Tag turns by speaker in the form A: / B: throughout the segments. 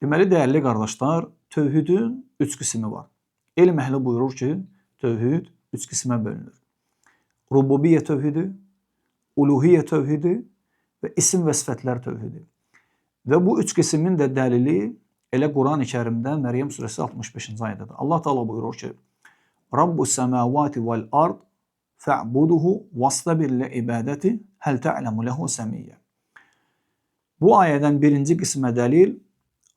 A: Deməli, dəyərli qardaşlar, tövhidin üç qismi var. Elm əhli buyurur ki, tövhid üç qismə bölünür. Rububiyyə tövhidi, uluhiyyə tövhidi və isim və sifətlər tövhidi. Və bu üç qismin də dəlili elə Quran-ı Kərimdə Məryəm surəsi 65-ci ayədədir. Allah Teala buyurur ki: Rabbus semavati vel ard fa'buduhu vastabir li ibadeti hel ta'lemu lehu semiyye. Bu ayədən birinci qismə dəlil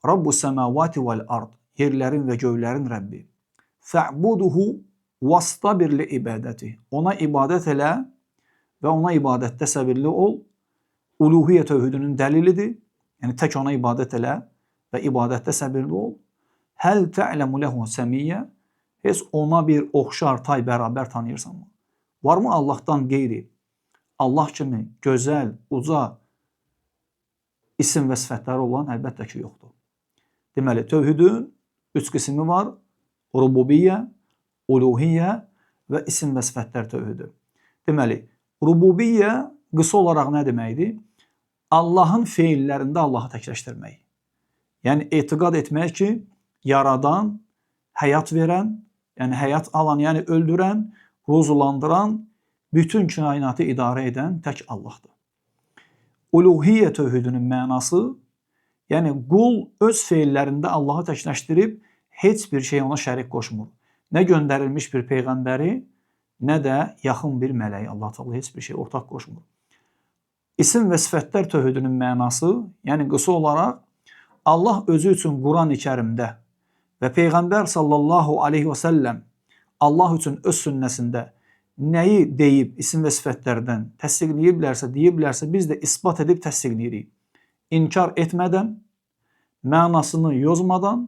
A: Rabbus semavati vel ard, yerlərin və göylərin Rəbbi. Fa'buduhu vastabir li ibadeti. Ona ibadət elə və ona ibadətdə səbirli ol. Uluhiyyə tövhidinin dəlilidir. Yəni tək ona ibadət elə və ibadətdə səbirli ol. Həl ta'lemu lehu semiyye. Heç ona bir oxşar, tay, bərabər tanıyırsanmı? Varmı Allahdan qeyri Allah kimi gözəl, uca isim və sifətləri olan? Əlbəttə ki, yoxdur. Deməli, tövhidin üç qismi var. Rububiyyə, uluhiyyə və isim və sifətlər tövhidi. Deməli, rububiyyə qısa olaraq nə deməkdir? Allahın feillərində Allahı təkləşdirmək. Yəni etiqad etmək ki, yaradan, həyat verən, yəni həyat alan, yəni öldürən, ruzulandıran, bütün kainatı idarə edən tək Allahdır. Uluhiyyə tövhidinin mənası, yəni qul öz feillərində Allahı təkləşdirib heç bir şey ona şərik qoşmur. Nə göndərilmiş bir peyğəmbəri, nə də yaxın bir mələyi Allah Teala heç bir şey ortaq qoşmur. İsim və sifətlər tövhidinin mənası, yəni qısa olaraq Allah özü üçün Quran-ı Kərimdə və Peyğəmbər sallallahu aleyhi və səlləm Allah üçün öz sünnəsində nəyi deyib isim və sifətlərdən təsdiqləyiblərsə, deyiblərsə, biz də isbat edib təsdiqləyirik. İnkar etmədən, mənasını yozmadan,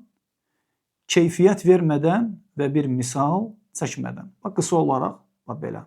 A: keyfiyyət vermədən və bir misal çəkmədən. Bax, qısa olaraq bax belə.